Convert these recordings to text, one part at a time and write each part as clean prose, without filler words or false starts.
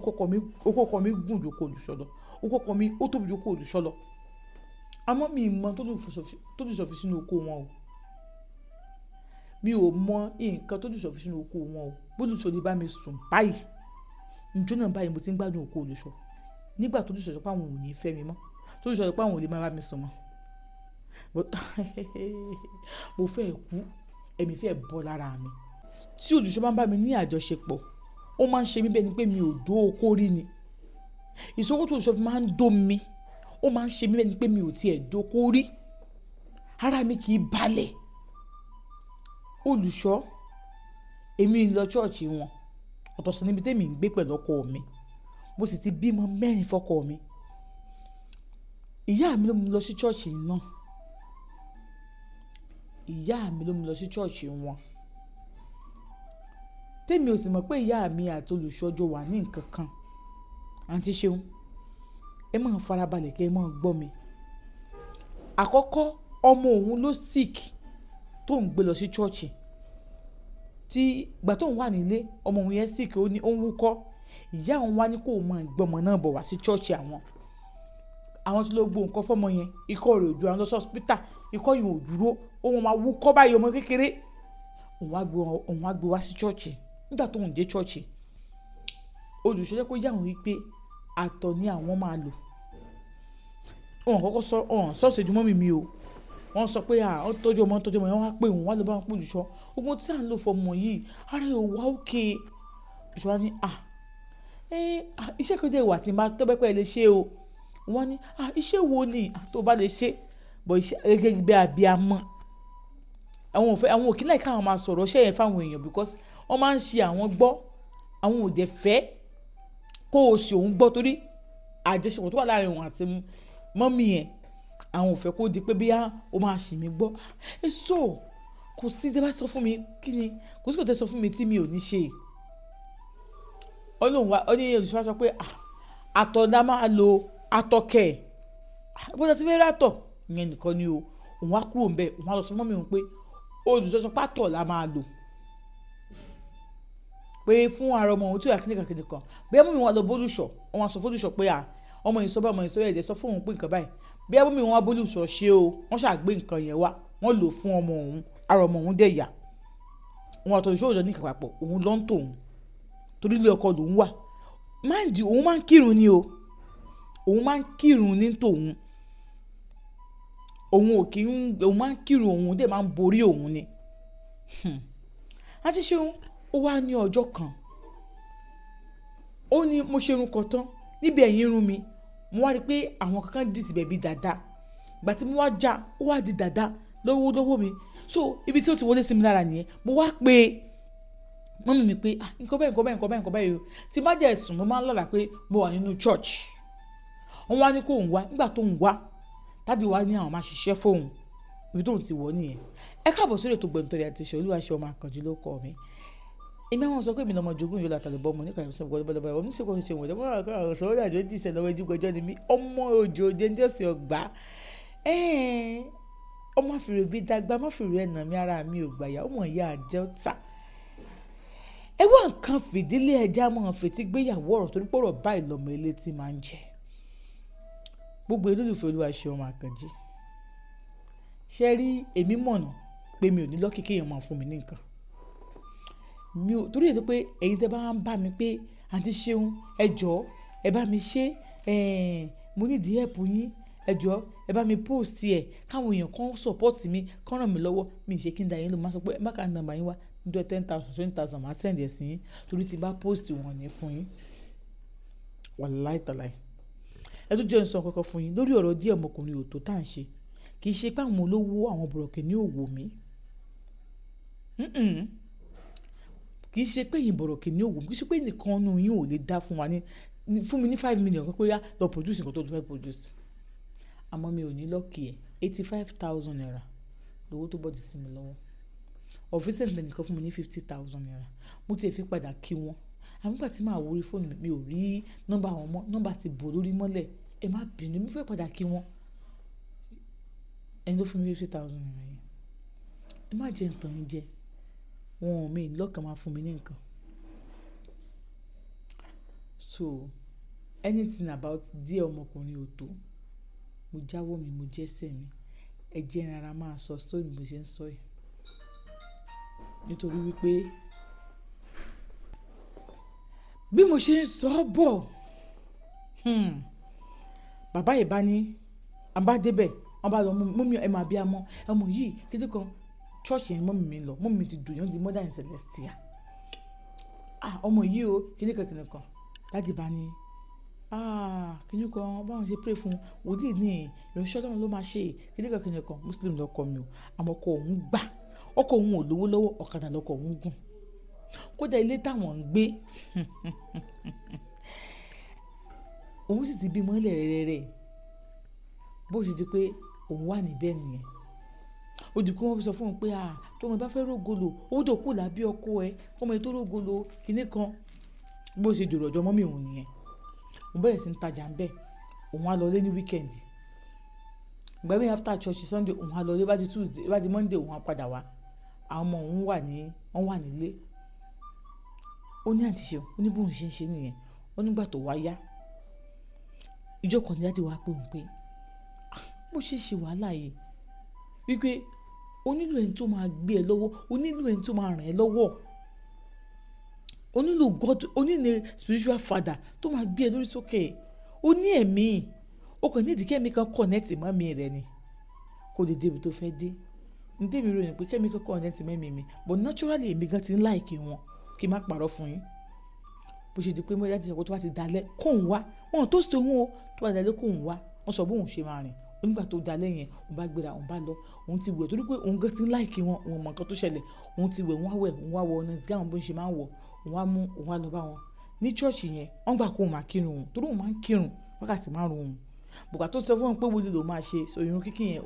Okó ọkọ mi gùn ju okó olùṣọ́ lọ. Okó ọkọ mi ó tóbi ju okó olùṣọ́ lọ. Àmọ́ mi ò mọ tó olùṣọ́ fi sínú okó wọn o. Mi ò mọ nǹkan tó olùṣọ́ fi sínú okó wọn o. Bó olùṣọ́ lè bá mi sùn báyìí, ǹjọ́ náà báyìí mo ti ń gbádùn okó olùṣọ́. Nígbà tó olùṣọ́ sọ pé àwọn ò ní fẹ́ mi mọ́, tó olùṣọ́ sọ pé àwọn ò lè máa bá mi sùn mọ́. Mo fẹ́ kú, ẹ̀mí fẹ́ bọ́ lára mi. Tí olùṣọ́ bá ń bá mi ní àjọṣepọ̀, ó máa ń ṣe mí bẹ́ẹ̀ ni pé mi ò dó okó rí ni. Ìṣọwọ́ tó olùṣọ́ fi máa ń dó mi, ó máa ń ṣe mí bẹ́ẹ̀ ni pé mi ò tí ì dó okó rí. Ara mi kì í balẹ̀. Olùṣọ́, èmi ń lọ church wọn. Ọ̀tọ̀ sí níbi tí èmi ń gbé pẹ̀lú ọkọ mi. Mo sì ti bímọ mẹ́rin fọ́kọ mi. Ìyá mi ló mú mi lọ sí church náà. Ìyá mi ló mú mi lọ sí church wọn. Tèmi ò sì mọ̀ pé ìyá mi àti olùṣọ́ jọ wà ní ǹkan kan. Àǹtí Ṣeun, ẹ máa farabalẹ̀ kí ẹ máa gbọ́ mi. Àkọ́kọ́, ọmọ òun ló sick tó ń gbé lọ sí church. Tí ìgbà tó ń wà nílé, ọmọ òun yẹn sick, ó ní ó ń wúkọ́. Ìyá òun wá ní kó máa gbé ọmọ náà bọ̀ wá sí church àwọn. Àwọn tí ló gbó nǹkan fún ọmọ yẹn, ikọ́ rẹ̀ ò dúró, àwọn lọ sí hospital, ikọ́ yẹn ò dúró, ó máa wúkọ́ báyìí ọmọ kékeré. Òun wá gbé wá sí church. Nígbà tó ń dé church, olùṣọ́ jẹ́ kó yé àwọn wípé àtọ̀ ni àwọn máa lò. Wọ́n kọ́kọ́ sọ, wọ́n sọ ìṣẹ́jú mọ́ mi mi o. Wọ́n sọ pé à, ó tọ́jú ọmọ yẹn, wọ́n wá pé òun wá lọ bá wọn pé olùṣọ́. Ogun tí à ń lò fún ọmọ yìí, ara rẹ̀ ò wá okay. Olùṣọ́ wá ní, à, iṣẹ́ kan jẹ́ ìwà tí ń bá tọ́ pé ẹ lè ṣe o. Wọ́n ní, à, iṣẹ́ wo ni tó bá lè ṣe? But iṣẹ́ gẹ́gẹ́ bí abiyamọ. Àwọn ò fẹ́, àwọn ò kí ń like káwọn máa sọ̀rọ̀ iṣẹ́ yẹn fún àwọn èèyàn because wọ́n máa ń ṣe àwọn gbọ́. Àwọn ò dẹ̀ fẹ́ kó o ṣe òun gbọ́ torí àjọṣepọ̀ tó wà láàárín òun àti mummy ẹ̀. Àwọn ò fẹ́ kó di pé bí ó máa ṣì mí gbọ́. Ẹ sọ, kò sí tí ẹ bá sọ fún mi kí ni, kò sí nǹkan tí ẹ sọ fún mi tí mi ò ní ṣe. Ó ní òun wá, ó ní olùṣọ́ wá sọ pé, à, àtọ̀ la máa lò, àtọ̀ kẹ̀. Bó ṣe ti fẹ́ rí àtọ̀, ìyẹn nìkan ni o. Òun wá kúrò níbẹ̀, òun wá lọ sọ fún mummy òun pé olùṣọ́ sọ pé àtọ̀ la máa lò. Pé fún ara ọmọ òun tí ó yà kíníkan kíníkan. Bóyá mummy wọn lọ bá olùṣọ́, wọ́n wá sọ fún olùṣọ́ pé à, ọmọ yìí sọ báyìí, ọmọ yìí sọ báyìí, ẹ dẹ̀ sọ fún òun pé nǹkan báyìí. Bóyá mummy wọn wá bá olùṣọ́ ṣe o, wọ́n ṣà gbé nǹkan yẹn wá, wọ́n lò fún ọmọ òun, ara ọmọ òun dẹ̀ yà. Òun àti olùṣọ́ ò jọ ní nǹkan papọ̀, òun ló ń tò òun. Torí ilé ọkọ lòún wà. Mind you, òun máa ń kírun ni o. Òun máa ń kírun ní tòun. Òun ò kí ń, òun máa ń kírun, òun dẹ̀ máa ń borí òun ni. Àǹtí Ṣeun, ó wá ní ọjọ́ kan. Ó ní mo ṣe irun kan tán níbi ẹ̀yìn irun mi. Mo wá rí pé àwọn kankan dì síbẹ̀ bí dàda. Ìgbà tí mo wá já, ó wá di dàda lọ́wọ́ lọ́wọ́ mi. So ibi tí ó ti wọlé sí mi lára nìyẹn. Mo wá pe mummy mi pé, ah, nǹkan báyìí, nǹkan báyìí, nǹkan báyìí, nǹkan báyìí o. Tí bá dẹ̀ sùn, mo máa ń lálàá pé mo wà nínú church. Wọ́n wá ní kó òun wá. Nígbà tó ń wá, daddy wá ní àwọn máa ṣiṣẹ́ fún òun. Ibi tó ń ti wọ̀ nìyẹn. Ẹ káàbọ̀ sórí ètò Gbẹ̀ntọ́rí àti Ṣeun Olúwaṣeun ọmọ Àkànjí ló kọ mi. Èmi àwọn sọ pé èmi lọmọ jogún ìyọlá àtàlùbọ̀ ọmọ nípa ìṣẹ́ gbọ́dọ̀ ọmọ oníṣègùn ṣe wọ̀n lọ́wọ́ àwọn ọ̀sán ọ̀rọ̀ àjọ jíṣẹ́ lọ́wọ́ ẹjú gbọ́jọ́ ni mí ọmọ òjò jẹ́ńjẹ́sì ọgbà ọmọ àfìrè bí dàgbà má fìrè ẹ̀nà mi ara mi ò gbàyà ọmọ ìyá Delta. Ẹ wá nǹkan fìdílé ẹja mọ́ fetí gbéyàwó ọ̀rọ̀ torí pọ̀rọ̀ báyìí lọ́mọ elétí máa ń jẹ. Gbogbo olólùfẹ́ Olúwaṣeun ọmọ Àkànjí. Ṣé rí èmi mọ̀nà pé mi ò ní luck kí èèyàn máa fún mi ní nǹkan. Mi ò, torí ètò pé ẹ̀yin tí ẹ bá ń bá mi pé àǹtí Ṣeun, ẹ jọ̀ọ́, ẹ bá mi ṣe, mo need help yín, ẹ jọ̀ọ́, ẹ bá mi post ẹ̀ káwọn èèyàn kan support mi, kán ràn mí lọ́wọ́. Mi ò ṣe kí n dá yín lóhùn, màá sọ pé ẹ má account number yín wá, níjọ́ 10,000, 20,000 màá send ẹ̀ sí yín torí tí n bá post wọ́n ní fún yín. Wàláì tàláì. Ẹ tún jẹ́ n sọ nǹkan kan fún yín lórí ọ̀rọ̀ díẹ̀ ọmọkùnrin ò tó tá ń ṣe. Kì í ṣe pé àwọn olówó àwọn bọ̀rọ̀kìnní ò wò mí. Kì í ṣe pé ẹ̀yin bọ̀rọ̀kìnní ò wò mí. Kì í ṣe pé ẹnìkan nínú yín ò lè dá fún wa ní, fún mi ní 5 million pé yá lọ produce nǹkan tó fẹ́ produce. Àmọ́ mi ò ní luck ẹ̀. ₦85,000 lówó tó bọ́dì sí mi lọ́wọ́. Of recent ẹnìkan fún mi ní ₦50,000. Mo ti fi padà kí wọn. Àmọ́ nígbà tí màá wo orí fóònù mi, mi ò rí nọ́mbà wọn mọ́. Nọ́mbà ti bò lórí mọ́lẹ̀. Ẹ má bínú, mo fẹ́ padà kí wọn. Ẹni tó fún mi ₦50,000 yẹn. Ẹ má jẹ ǹ tàn yín jẹ. Wọn ò mi luck máa fún mi ní nǹkan. So anything about díẹ̀ ọmọkùnrin ò tó. Mo jáwọ́ mi, mo jẹ́sẹ̀ mi. Ẹ jẹ́ n rara máa sọ story bí mo ṣe ń sọ yìí. Nítorí wípé bí mo ṣe ń sọ bọ̀, bàbá yìí bá ní, a bá dé bẹ̀, wọ́n bá lọ mú mi, ẹ máa bí amọ̀, ọmọ yìí kíni kan, church yẹn mummy mi lọ, mummy mi ti dùn, yẹn di mother in Celestia. Ah, ọmọ yìí o, kíni kan kíni kan. Daddy bá ní, ah, kíni kan, báwọn ṣe pray fún wòlíì ní ìránṣẹ́ Ọlọ́run ló máa ṣe, kíni kan kíni kan. Muslim lọkọ mi o, àmọ́ ọkọ òun gbà, ọkọ òun ò lówó lọ́wọ́, ọ̀kadà lọkọ òun gùn. Kódà ilé táwọn ń gbé, òun sì ti bímọ lẹ̀ rẹ́rẹ́rẹ́. Bó ṣe di pé òun wà níbẹ̀ nìyẹn. Ó di pé wọ́n fi sọ fún òun pé, ah, tó ọmọ bá fẹ́ rógolo, ó gbọdọ̀ kúrò lábẹ́ ọkọ ẹ, kó ọmọ yẹn tó rógolo, kíni kan. Bó ṣe dèrò ọ̀dọ̀ mummy òun nìyẹn. Òun bẹ̀rẹ̀ sí ní tajà ń bẹ̀. Òun á lọ ilé ní weekend. Ìgbà mí after church Sunday, òun á lọ ilé, bá di Tuesday, bá di Monday, òun á padà wá. Àwọn ọmọ òun wà ní, wọ́n wà nílé. Ó ní àǹtí Ṣeun, ó ní bóun ṣe ń ṣe nìyẹn. Ó nígbà tó wá yá, ìjọ kan ní daddy wá pé òun pé, ah, bó ṣe ṣe wàhálà yìí, wípé o nílò ẹni tó máa gbé ẹ lọ́wọ́, o nílò ẹni tó máa ràn ẹ́ lọ́wọ́. O nílò God, o nílò spiritual father tó máa gbé ẹ lórí sókè. O ní ẹ̀mí, o kàn need kí ẹ̀mí kan connect mọ́ ẹ̀mí rẹ ni, kó lè dé ibi tó fẹ́ dé. Ní tèmi rò ní pé kí ẹ̀mí kan connect mọ́ ẹ̀mí mi, but naturally èmi gan tí ń like wọn, kí n má parọ́ fún yín. Bó ṣe di pé daddy sọ pé tó bá ti dalẹ́ kó òun wá, wọn ò tó sí òun o, tó bá ti dalẹ́ kó òun wá, wọ́n sọ bóun ṣe máa rìn. Nígbà tó dalẹ́ yẹn, òun bá gbéra, òun bá lọ, òun ti wẹ̀ torí pé òun gan tí ń like wọn, òun mọ̀ nǹkan tó ṣẹlẹ̀. Òun ti wẹ̀, òun wá wẹ̀, òun wá wọ night gown bó ṣe máa ń wọ̀, òun wá mú, òun wá lọ bá wọn. Ní church yẹn, wọ́n gbà kó òun máa kírun òun torí òun máa ń kírun wákàtí márùn-ún òun. Bùkà tó sọ fún wọn pé wòlíì ló máa ṣe, so irun kíkí yẹn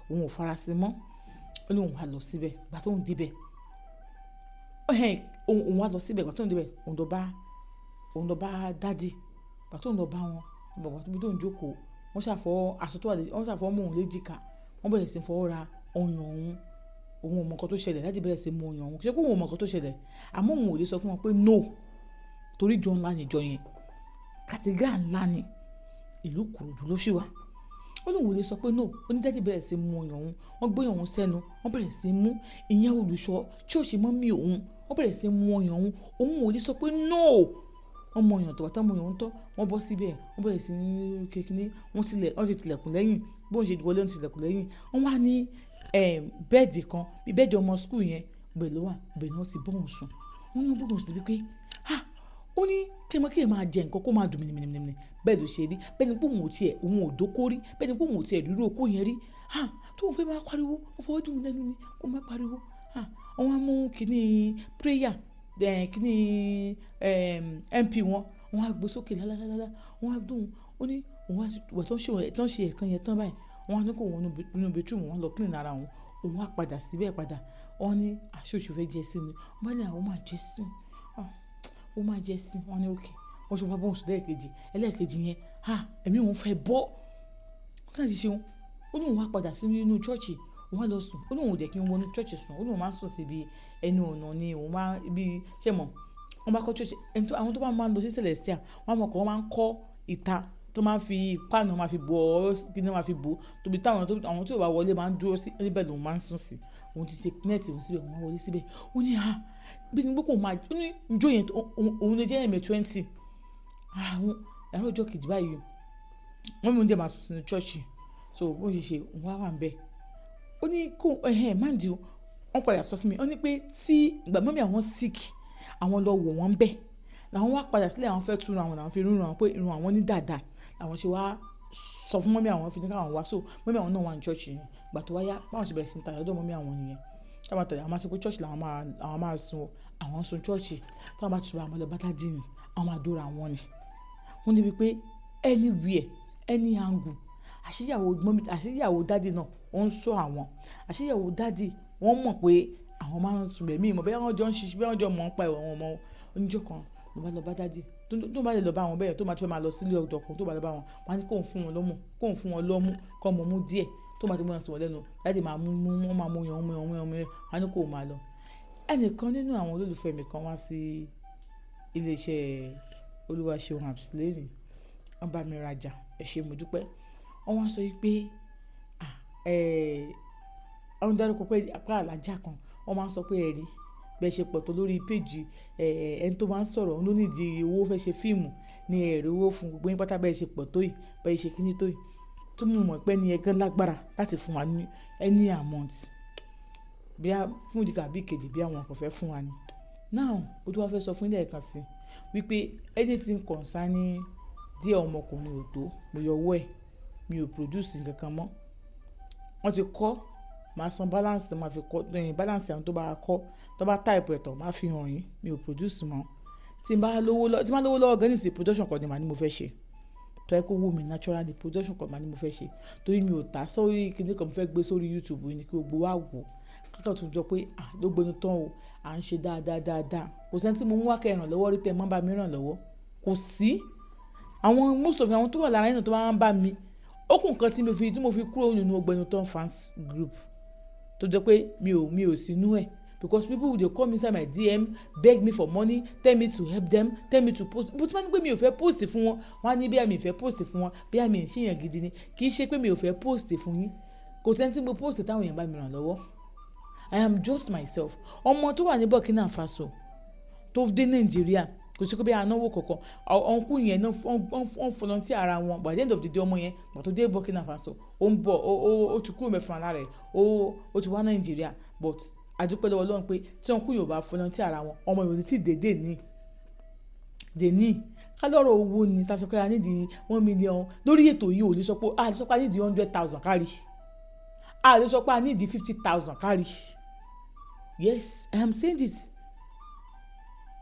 òun ò farasin mọ́. Ó ní òun wá lọ síbẹ̀. Ìgbà tó ń dé bẹ̀, òun wá lọ síbẹ̀. Ìgbà tó ń dé bẹ̀, òun lọ bá daddy. Ìgbà tó ń lọ bá wọn, bàbá tó bí tó ń jókòó, wọ́n ṣàfọ́ aṣọ tó wà lé, wọ́n ṣàfọ́ mú òun léjìká. Wọ́n bẹ̀rẹ̀ sí í fọwọ́ ra ọyàn òun. Òun ò mọ̀ nǹkan tó ṣẹlẹ̀. Daddy bẹ̀rẹ̀ sí í mú ọyàn òun. Kì í ṣe pé òun ò mọ̀ nǹkan tó ṣẹlẹ̀, àmọ́ òun ò lè sọ fún wọn pé no, torí ìjọ ńlá ni ìjọ yẹn. Cathedral ńlá ni, ìlú Ìkòròdú ló ṣì wà. Ó ní òun ò lè sọ pé no. Ó ní daddy bẹ̀rẹ̀ sí í mú ọyàn òun. Wọ́n gbé ọyàn òun sẹ́nu, wọ́n bẹ̀rẹ̀ sí í mú. Ìyẹn olùṣọ́ church mummy òun. Wọ́n bẹ̀rẹ̀ sí í mú ọyàn òun. Òun ò lè sọ pé no. Wọ́n mú ọyàn tó wà tán, mú ọyàn òun tán. Wọ́n bọ́ síbẹ̀, wọ́n bẹ̀rẹ̀ sí ní kékeré. Wọ́n tilẹ̀, wọ́n ti tilẹ̀kùn lẹ́yìn. Bó ń ṣe wọlé, wọ́n ti tilẹ̀kùn lẹ́yìn. Wọ́n wá ní, bed kan, bí bed ọmọ school yẹn, ibẹ̀ ló wà. Ibẹ̀ ni wọ́n ti bọ́ òun sùn. Wọ́n ní wọ́n bọ́ òun sùn débi pé, ah, ó ní kí ẹ máa jẹ nǹkan kó máa dùn mìnìmìnì. Bẹ́ẹ̀ ló ṣe rí. Bẹ́ẹ̀ ni pé òun ò tí ẹ̀, òun ò dóko rí. Bẹ́ẹ̀ ni pé òun ò tí ẹ̀ rí irú okó yẹn rí. Ah, tó òun fẹ́ máa pariwo, ó fọwọ́ dùn lẹ́nu ni, kó máa pariwo. Ah, wọ́n wá mú kíní prayer, kíní, MP wọn, wọ́n á gbé sókè lálálálá. Wọ́n á dùn. Ó ní òun wá, ìgbà tó ń ṣe ẹ̀kan yẹn tán báyìí, wọ́n á ní kó wọnú inú bedroom, wọ́n lọ clean ara wọn. Òun á padà síbẹ̀ padà. Wọ́n ní, "Àṣé oṣù fẹ́ jẹ sí ni?" Wọ́n bá ní àwọn máa jẹ sí. Ah, ó máa jẹ sí. Wọ́n ní okay. Wọ́n ṣe wá bọ́ òun sùn lẹ́ẹ̀kejì. Ẹlẹ́ẹ̀kejì yẹn, ah, ẹ̀mí òun fẹ́ bọ́. Wọ́n láti ṣe òun. Ó ní òun wá padà sí inú church. Òun wá lọ sùn. Ó ní òun ò dẹ̀ kí n wọnú church sùn. Ó ní òun máa ń sùn síbi ẹnu ọ̀nà ni òun máa bí, ṣé mọ̀? Wọ́n bá kọ́ church, ẹni tó, àwọn tó bá máa ń lọ sí Celestial, wọ́n mọ̀ pé wọ́n máa ń kọ́ ìta tó máa ń fi páànù máa fi bò ọ́, kí ni wọ́n máa fi bò. Tóbi tí àwọn tí ò bá wọlé máa ń dúró sí, níbẹ̀ lòun máa ń sùn sí. Òun ti ṣe net òun síbẹ̀, òun máa wọlé síbẹ̀. Ó ní, ah, bí ní pé kó máa, ó ní ijó yẹn, òun lè jẹ́ ẹ̀mí 20. Ara òun, àárọ̀ ọjọ́ kejì báyìí, mummy òun dẹ̀ máa sùn sínú church. So bó ṣe ṣe, òun wá wà níbẹ̀. Ó ní kó, ẹhẹn, mind you, wọ́n padà sọ fún mi. Ó ní pé tí ìgbà mummy àwọn sick, àwọn lọ wò wọ́n bẹ́ẹ̀. Làwọn wá padà sílé, àwọn fẹ́ tún àwọn, làwọn fi rún àwọn pé irun àwọn ní dàda. Làwọn ṣe wá sọ fún mummy àwọn fi ní ká àwọn wá. So mummy àwọn náà wà ní church yẹn. Ìgbà tó wá yá, báwọn ṣe bẹ̀rẹ̀ sí ní tajà lọ́dọ̀ mummy àwọn nìyẹn. Táwọn bá tajà, àwọn máa sọ pé church làwọn máa, àwọn máa sun, àwọn sun church. Táwọn bá ti sun, àwọn lọ bá daddy ni, àwọn máa dúró àwọn ni. Wọ́n ní wípé anywhere, any angle, àṣé ìyàwó mummy, àṣé ìyàwó daddy náà ó ń sọ àwọn. Àṣé ìyàwó daddy wọ́n mọ̀ pé àwọn máa ń sùn bẹ́ẹ̀. Mi ò mọ̀ bóyá wọ́n jọ ń ṣiṣẹ́, bóyá wọ́n jọ mọ̀ ń pa ẹ̀ wọ́n mọ̀. Oníjọ́ kan ló bá lọ bá daddy. Tó bá lè lọ bá wọn bẹ́ẹ̀, tó máa ti fẹ́ máa lọ sílé ọ̀dọ̀ kan, tó bá lọ bá wọn, wọ́n á ní kó ń fún wọn lọ́mú, kó ń fún wọn lọ́mú, kó mú mú díẹ̀. Tó bá ti mú wọn sí wọn lẹ́nu, daddy máa mú mú, wọ́n máa mú yan, mú yan, mú yan, mú yan, wọ́n á ní kó máa lọ. Ẹnìkan nínú àwọn olólùfẹ́ mi kan wá sí ilé iṣẹ́ Olúwaṣeun Apps lónìí. Wọ́n bá mi rajà. Ẹ ṣé, mo dúpẹ́. Wọ́n wá sọ wípé, wọ́n dárúkọ pé alájà kan. Wọ́n máa ń sọ pé ẹ rí, bí ẹ ṣe pọ̀ tó lórí page, ẹni tó máa ń sọ̀rọ̀, òun ló need owó fẹ́ ṣe fíìmù ní ẹ rí owó fún gbogbo yín pátá bí ẹ ṣe pọ̀ tó yìí, bí ẹ ṣe kíní tó yìí. Tó mú mọ̀ pé ẹni yẹn gan lágbára láti fún wa ní any amount. Bí a fún ìdí kan àbí ìkejì bí àwọn kan fẹ́ fún wa ni. Now, mo tún wá fẹ́ sọ fún yín lẹ́ẹ̀kan sí wípé anything concerning díẹ̀ ọmọkùnrin ò tó, mo yọ owó ẹ̀, mi ò produce nǹkan kan mọ́. Wọ́n ti kọ́, màá san balance tí màá fi kọ́, balance àwọn tó bá kọ́, tó bá type ẹ̀ tán, màá fi hàn yín, mi ò produce mọ́. Tí n bá lówó lọ́, tí n bá lówó lọ́wọ́ gan nísìnyí, production kan ni màá ní mo fẹ́ ṣe. Tó jẹ́ kó wù mí naturally, production kan màá ní mo fẹ́ ṣe. Torí mi ò tà sórí kíní kan mo fẹ́ gbé sórí YouTube ni kí gbogbo wa wò. Ká kan tún jọ pé, ah, ló gbénu tán o, à ń ṣe dáadáa, dáadáa. Kò sí ẹni tí mo mú wá kẹ́ ràn lọ́wọ́ rí tẹ mọ́ bá mi ràn lọ́wọ́. Kò sí. Àwọn most of àwọn tó wà lára yín náà tó máa ń bá mi. Ó kù nǹkan tí mo fi kúrò nínú Ògbénután fans group tó jẹ́ pé mi ò sí inú ẹ̀. Because people dey come inside my DM, beg me for money, tell me to help them, tell me to post. But tí wọ́n ní pé mi ò fẹ́ post fún wọn, wọ́n á ní bí àmì ìfẹ́ post fún wọn, bí àmì ìṣe gidi ni. Kì í ṣe pé mi ò fẹ́ post fún yín. Kò sí ẹni tí mo post táwọn èèyàn bá mi ràn lọ́wọ́. I am just myself. Ọmọ tó wà ní Burkina Faso tó dé Nàìjíríà, kò sí pé bí a náwó kankan. Uncle yẹn náà wọ́n volunteer ara wọn. But at the end of the day, ọmọ yẹn, ìgbà tó dé Burkina Faso, ó ń bọ̀, ó ti kúrò ńbẹ̀ fún ara rẹ̀, ó ti wá Nàìjíríà. But a dúpẹ́ lọ́wọ́ Ọlọ́run pé tí uncle yẹn ò bá volunteer ara wọn, ọmọ yẹn ò ní tí dé dé ní. Ká lọ́rọ̀ owó ni, tá a sọ pé a need 1 million lórí ètò yìí, ò ní sọ pé a lè sọ pé a need 100,000 kárí. A lè sọ pé a need 50,000 kárí. Yes, I am saying this.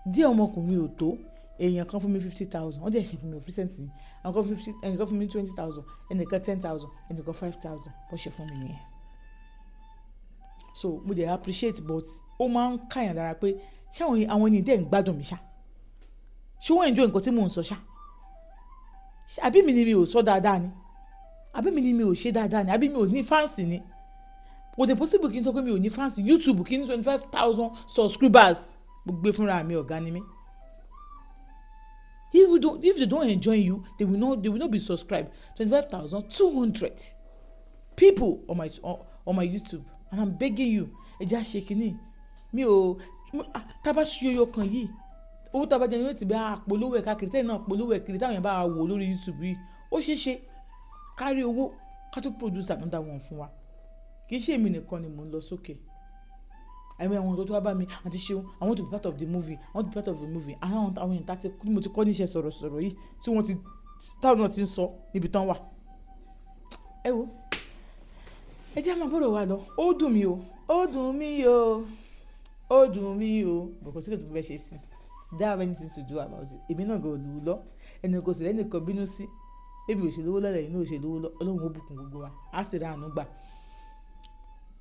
Díẹ̀ ọmọkùnrin ò tó, èèyàn kan fún mi 50,000, wọ́n dẹ̀ ṣe fún mi recently. Àwọn kan fifty, ẹnìkan fún mi 20,000, ẹnìkan 10,000, ẹnìkan 5,000, bó ṣe fún mi nìyẹn. So mo dẹ̀ appreciate, but ó máa ń ká èèyàn lára pé ṣé àwọn ènìyàn dẹ̀ ń gbádùn mi ṣá? Ṣé wọ́n enjoy nǹkan tí mò ń sọ ṣá? Àbí mi ni mi ò sọ dáadáa ni? Àbí mi ni mi ò ṣe dáadáa ni? Àbí mi ò ní fans ni? Kò dé possible kí n sọ pé mi ò ní fans. YouTube kí n ní 25,000 subscribers. Mo gbé fúnra mi, ọ̀gá ni mí. If they don't enjoy you, they will not be subscribed. 25,200 people on my YouTube, and I'm begging you, ẹ jẹ́ á ṣe kínní. Mi ò, tá bá ṣe ọyọ kan yìí, owó tá bá generate bí a polówó ẹ̀ káàkiri, tẹ́yìn náà polówó ẹ̀ kiri, táwọn èèyàn bá wò lórí YouTube yìí, ó ṣeé ṣe ká rí owó ká tó produce another one fún wa. Kì í ṣe èmi nìkan ni mò ń lọ sókè. Àìmọye àwọn tó wá bá mi, "Àǹtí Ṣeun, I want to be part of the movie, I want to be part of the movie." Àwọn èèyàn tá tí mo ti kọ́ ní iṣẹ́ sọ̀rọ̀ sọ̀rọ̀ yìí tí wọ́n ti, táwọn náà ti ń sọ níbi tán wà. Ẹ wo, ẹ jẹ́ máa bọ̀rọ̀ wa lọ. Ó dùn mí o, ó dùn mí o, ó dùn mí o. But kò sí nǹkan tí mo fẹ́ ṣe sí i. Don't have anything to do about it. Èmi náà gan ò lówó lọ. Ẹni kò sì rẹ́ni kan bínú sí. Bí èmi ò ṣe lówó lọ́lẹ̀, ẹ̀yin náà ò ṣe lówó lọ. Ọlọ́run ó bùkún gbogbo wa. A sì rí àánú gbà.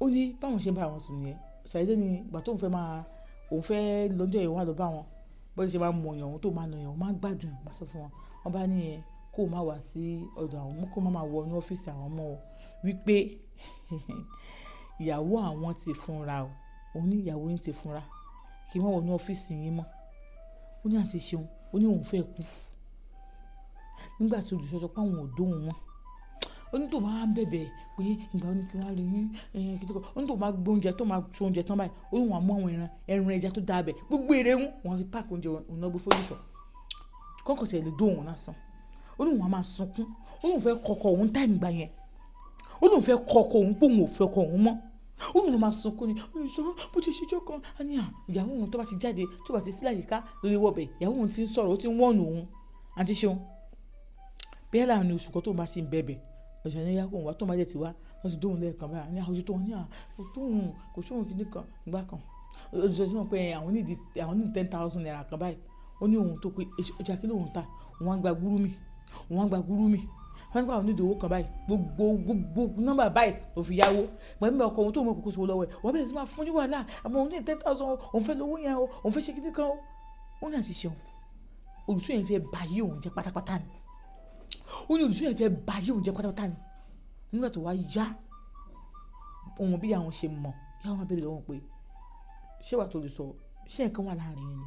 Ó ní báwọn ṣe ń bá wọn sùn nìyẹn. Ṣàdédé ní ìgbà tó ń fẹ́ máa, òun fẹ́ lọ́jọ́ yẹn wá lọ bá wọn. Bó ṣe máa ń mọ èèyàn, òun tó máa ń na èèyàn, òun máa ń gbádùn ẹ̀. Bá sọ fún wọn. Wọ́n bá ní ẹ kó má wá sí ọ̀dọ̀ àwọn, kó má máa wọ inú ọ́fíìsì àwọn mọ́ o. Wípé ìyàwó àwọn ti fúnra o. Òun ní ìyàwó yín ti fúnra. Kí wọ́n wọ inú ọ́fíìsì yín mọ́. Ó ní, "Àǹtí Ṣeun," ó ní òun fẹ́ kú. Nígbà tí olùṣọ́ sọ pé àwọn ò dóhun mọ́. Ó ní tó bá ń bẹ̀bẹ̀ pé ìgbà wo ni kí wọ́n rí yín, kí tó kọ́. Ó ní tó máa gbé oúnjẹ, tó máa so oúnjẹ tán báyìí. Ó ní wọ́n á mú àwọn ẹran, ẹran ẹja tó dáa bẹ̀. Gbogbo èrè ń, wọ́n á fi pack oúnjẹ òun náà gbé fún olùṣọ́. Kọ́kọ́ tí ẹ lè dóhun lásán. Ó ní òun á máa sunkún. Ó ní òun fẹ́ kọkọ òun time ìgbà yẹn. Ó ní òun fẹ́ kọkọ òun pé òun ò fẹ́ ọkọ òun mọ́. Ó ní òun máa sunkún ni. Ó ní sọ bó ti ṣe ọjọ́ kan. A ní à, ìyàwó òun tó bá ti jáde, tó bá ti sí láyìíká lórí wọbẹ̀. Ìyàwó òun tí ń sọ̀rọ̀, ó ti ń warn òun. Àǹtí Ṣeun, bí láàárín oṣù kan tó ń bá sì ń bẹ̀bẹ̀, ọ̀sẹ̀ ní yá kó òun wá, tó ń bá jẹ́ ti wá, wọ́n ti dóhùn lẹ́ẹ̀kan báyìí. Ní àwọn tó wọ́n ní à, kò tóhùn, kò sóhun kíní kan, ìgbà kan. Olùṣọ́ sí wọn pé àwọn need ₦10,000 kan báyìí. Ó ní òun tó pé ọjà kí lóhùn ta, òun á gba gúrú mi, òun á gba gúrú mi. Wọ́n ní pé àwọn need owó kan báyìí, gbogbo nọ́mbà báyìí ló fi yáwó. Ìgbà míì ọkọ òun tó mọ̀ kókó sówó lọ́wọ́ ẹ̀, wọ́n bẹ̀rẹ̀ sí máa fún ní wàhálà. Àmọ́ òun ní 10,000, òun fẹ́ lówó yẹn o, òun fẹ́ ṣe kíní kan o. Ó ní, "Àǹtí Ṣeun, olùṣọ́ yẹn fẹ́ ba ayé òun jẹ́ pátápátá ni." Ó ní olùṣọ́ yẹn fẹ́ ba ayé òun jẹ́ pátápátá ni. Nígbà tó wá yá, ohun bí àwọn ṣe mọ̀, ìyá wọn máa béèrè lọ́wọ́ pé ṣé wà tó lè sọ, ṣé nǹkan wà láàrin yín ni?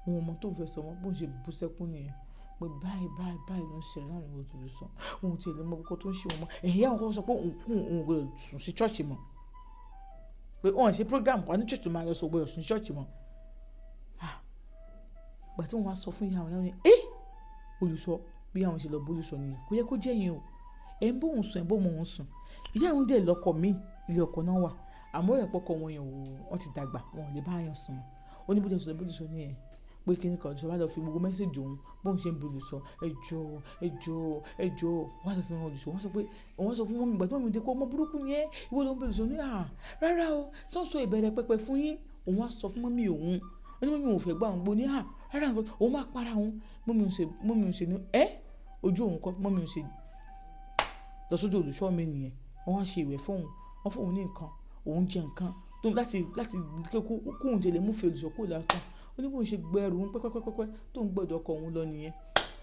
Òun ò mọ tó fẹ́ sọ mọ́, bóun ṣe bú sẹ́kún nìyẹn. Pé báyìí báyìí báyìí ló ń ṣẹlẹ̀ láàrin òun àti olùṣọ́. Òun tí ẹ lè mọ nǹkan tó ń ṣe òun mọ́. Ẹ̀yin ìyá òun kọ́kọ́ sọ pé òun kú, òun ò gbọdọ̀ sùn sí church mọ́. Pé wọ́n ṣe program kan ní church tó máa lọ sọ, ò gbọdọ̀ sùn sí church mọ́. Ah! Ìgbà tí wọ́n wá sọ fún ìyá wọn, ìyá wọn ní, "Eh! Olùṣọ́," bí àwọn ṣe lọ bá olùṣọ́ nìyẹn. Kò yẹ kó jẹ́ yẹn o. Ẹ ń bá òun sùn, ẹ ń bá ọmọ òun sùn. Ìyá òun dẹ̀ lọ́kọ mi, ilé ọkọ náà wà. Àmọ́ ó yẹ pé ọkọ wọn yẹn ò, wọ́n ti dàgbà, wọn ò lè bá èèyàn sùn mọ́. Ó ní bó ṣe sọ, bó ṣe sọ nìyẹn. Pé kíni kan olùṣọ́ wá lọ fi gbogbo message òun, bóun ṣe ń bi olùṣọ́, ẹ jọ̀ọ́, ẹ jọ̀ọ́, ẹ jọ̀ọ́. Wọ́n á lọ fi hàn olùṣọ́. Wọ́n sọ pé, wọ́n sọ fún mummy ìgbà tí mummy dé pé ọmọ burúkú ni ẹ́. Ìwọ ló ń bi olùṣọ́ ní, "À, rárá o. Ṣé wọ́n sọ ìbẹ̀rẹ̀ pẹpẹ fún yín?" Òun wá sọ fún mummy òun. Ó ní mummy òun ò fẹ́ gbà òun gbó ní, "À, rárá o." Òun máa para òun. Mummy òun ṣe ní, "Ẹ́!" Ojú òun kọ́. Mummy òun ṣe lọ sójú olùṣọ́ mi nìyẹn. Wọ́n wá ṣe ìwẹ̀ fún òun. Wọ́n fún òun ní nǹkan. Òun jẹ nǹkan tó láti kó òun jẹ lè mú ìfẹ́ olùṣọ́ kúrò lọ́kàn. Ó ní bóun ṣe gbé ẹrù òun pẹ́pẹ́pẹ́pẹ́ tó ń gbọ́dọ̀ ọkọ òun lọ nìyẹn.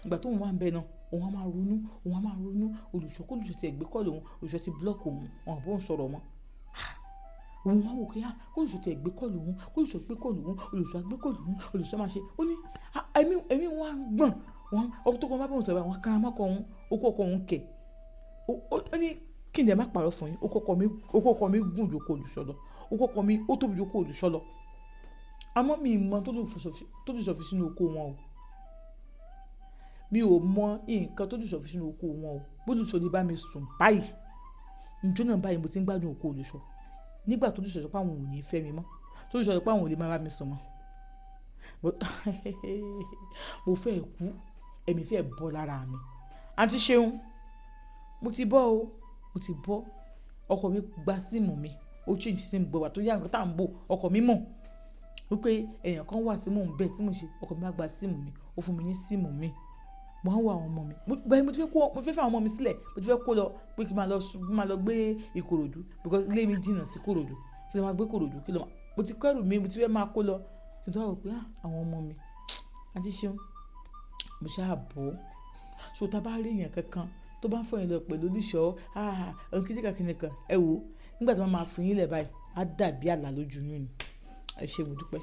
Ìgbà tó ń wá ń bẹ náà, òun á máa ronú, òun á máa ronú. Olùṣọ́ kó olùṣọ́ tí ẹ gbé call òun, olùṣọ́ ti block òun, wọ́n ò bá òun sọ̀rọ̀ mọ́. Ah! Òun wá wò pé, ah, kó olùṣọ́ tí ẹ gbé call òun, kó olùṣọ́ gbé call òun, olùṣọ́ á gbé call òun, olùṣọ́ máa ṣe. Ó ní, ẹ̀mí, ẹ̀mí wọn á gbọ̀n. Wọ́n, ọkọ tó kọ́ bá òun sọ̀rọ̀, wọ́n kára mọ́ ọkọ òun, ó kó ọkọ òun kẹ̀. Ó ní kí n dẹ̀ má parọ́ fún yín, okó ọkọ mi gùn ju okó olùṣọ́ lọ. Okó ọkọ mi ó tóbi ju okó olùṣọ́ lọ. Àmọ́ mi ò mọ tó olùṣọ́ fi sínú oko wọn o. Mi ò mọ nǹkan tó olùṣọ́ fi sínú oko wọn o. Bó olùṣọ́ lè bá mi sùn báyìí, ìjọ náà báyìí mo ti ń gbádùn okó olùṣọ́. Nígbà tó olùṣọ́ sọ pé àwọn ò ní fẹ́ mi mọ́, tó olùṣọ́ sọ pé àwọn ò lè máa bá mi sùn mọ́. Mo fẹ́ kú, ẹ̀mí fẹ́ bọ́ lára mi. Àǹtí Ṣeun, mo ti bọ́ o, mo ti bọ́. Ọkọ mi gba SIM mi, ó change SIM gbogbo ìgbà tó yá nǹkan tí à ń bò. Ọkọ mi mọ̀ wípé èèyàn kan wà tí mò ń bẹ̀ tí mò ń ṣe. Ọkọ mi wá gba SIM mi, ó fún mi ní SIM mi. Mo wá ń wo àwọn ọmọ mi. Ìgbà yẹn mo ti fẹ́ kó, mo fẹ́ fún àwọn ọmọ mi sílẹ̀. Mo ti fẹ́ kó lọ pé kí n máa lọ sùn, kí n máa lọ gbé Ìkòròdú because ilé mi jìnnà sí Ìkòròdú. Kí n lọ máa gbé Ìkòròdú, kí lọ máa, mo ti kó ẹrù mi, mo ti fẹ́ máa kó lọ. Kí n tó wá wò pé, ah, àwọn ọmọ mi. Àǹtí Ṣeun, mo ṣá bọ́. So tí a bá rí èèyàn kankan tó bá ń fọ̀ yín lọ pẹ̀lú olùṣọ́, ah, òun kíníkan kíníkan, ẹ wò ó. Nígbà tí wọ́n máa fi yín lẹ̀ báyìí, á dàbí àlà lójú yín ni. Ẹ ṣé, mo dúpẹ́.